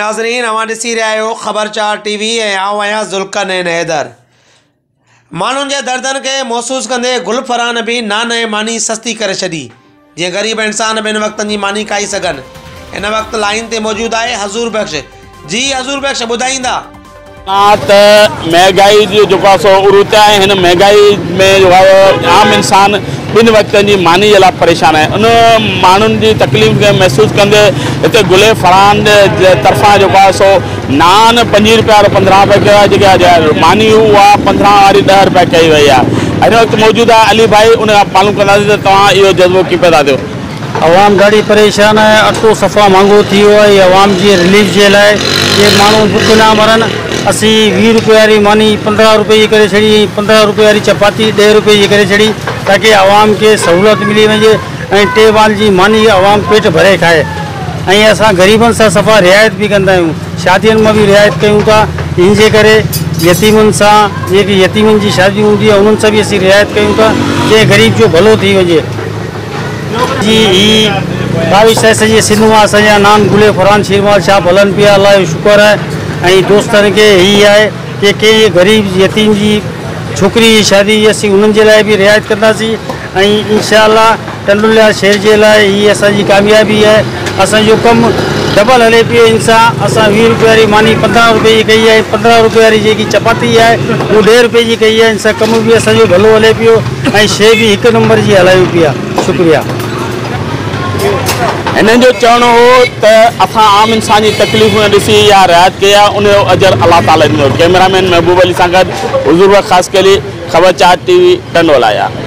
ناظرين اوهان ڏسي رهيا آهيو خبر چار ٽي وي ۽ آئون آهيان ذوالقرنين حيدر. ماڻهن جي دردن کي محسوس ڪندي گل فرحان به نان ۽ ماني سستي ڪري ڇڏي جيئن غريب انسان ٻن وقتن جي ماني کائي سگهن. هن وقت لائين تي موجود آهي حضور بخش جي حضور بخش ٻڌائيندا. آ ته مهنگائي جو جيڪو آ سو عروج تي آهي هن مهنگائي ۾ جيڪو آ عام انسان ٻن وقتن جي ماني جي لاء پريشان آهي ان ماڻهن جي تڪليف کي محسوس ڪندي هتي گلي فرحان جي طرفان جيڪو آ سو نان پنجويهه روپيا وارو پندرهن روپيا ڪيو آهي جيڪا ماني اها پندرهن واري ڏهه روپيا ڪئي وئي آهي هن وقت موجود آهي علي ڀائي ان کان معلوم ڪنداسين ته توهان اهو جذبو ڪيئن پيدا ٿيو. عوام ڏاڍي پريشان آهي اٽو صفا مھانگو ٿي ويو آهي عوام جي رليف جي لاء جي ماڻهو بک نه مرن اسين ويهه روپيه واري ماني پندرهن روپيه جي ڪري ڇڏي ۽ پندرهن روپيه واري چپاتي ڏهه روپيه جي ڪري ڇڏي تاڪي عوام کي سهولت ملي وڃي ۽ ٽي مال جي ماني عوام پيٽ ڀري کائي ۽ اسان غريبن سان صفا رعايت به ڪندا آهيون شادين مان به رعايت ڪيون ٿا ان جي ڪري يتيمن سان جيڪي يتيمن جي شادي هوندي آهي انهن سان به اسين رعايت ڪيون ٿا جنهن غريب جو ڀلو ٿي وڃي. جي هي ڪاوش آهي سڄي سنڌ مان اسان جا نان گلي فرحان شيرمال شاپ هلن پيا الله جو شڪر آهي ۽ دوستن کي هي آهي ڪي ڪنهن غريب يتيم جي ڇوڪري جي شادي هئي اسين انهن جي لاء به رعايت ڪنداسين ۽ انشاء الله ٽنڊوليار شهر جي لاء هي اسان جي ڪاميابي آهي اسان جو ڪم ڊبل هلي پيو ان سان اسان ويهه روپيه واري ماني پندرهن روپيه جي ڪئي آهي پندرهن روپيه واري جيڪي چپاتي آهي هو ڏهه روپيه جي ڪئي آهي ان سان ڪم به اسان جو ڀلو هلي پيو ۽ شيء به هڪ نمبر جي هلايون پيا شڪريا. هنن جو چوڻ هو ته اسان عام انسان جي تڪليفون ڏسي اها رعايت ڪئي آهي ان جو اجر الله تعالي ڏيندو. ڪئميرا مين محبوب علي سان گڏ حضور بخش خاصخيلي، خبر چار ٽي وي، ٽنڊو الايار.